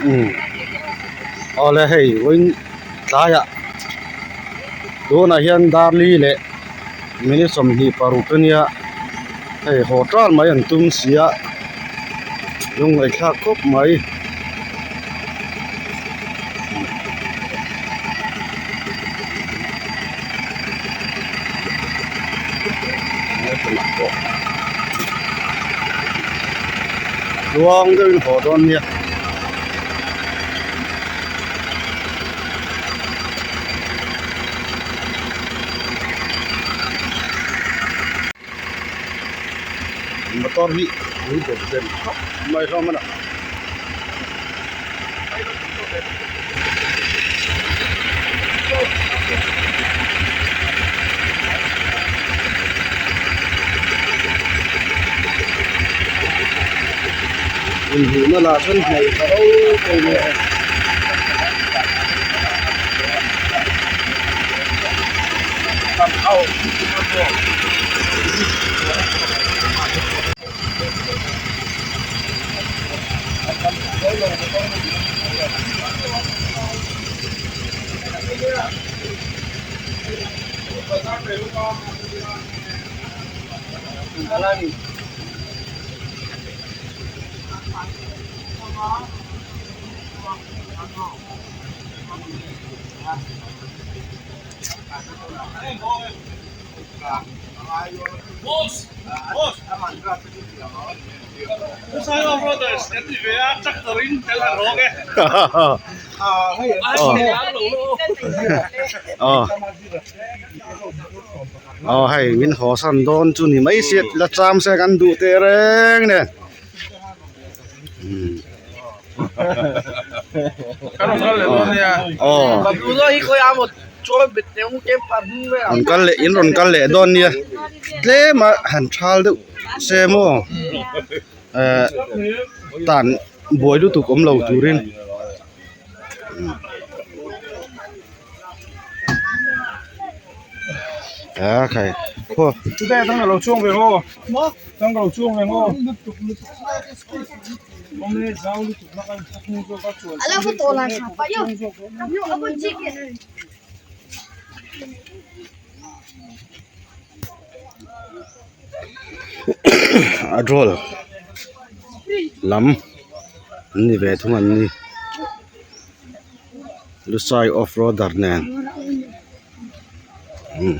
Umm awle hei vawiin tlaiah tunah hian darli leh minute 26 ania hei haw tan mai an tum si a lungngaihthlak khawp mai. Tluang deuhin haw dawn nia. Motor hi ui deuh deuh khawp mai hlawm a ni. Inhmuhna lah chuan hnaih ta ropui mai a. Aw hei min haw san dawn chu ni mai sia la cham se kan duh teh reng nen. Rawn kal leh in rawn kal leh dawn nia tlem a han thal deuh se maw eh tan buai lutuk awm lo turin. A khai khaw a drawl lam an ni ve thung an ni lusai off roader nen umm.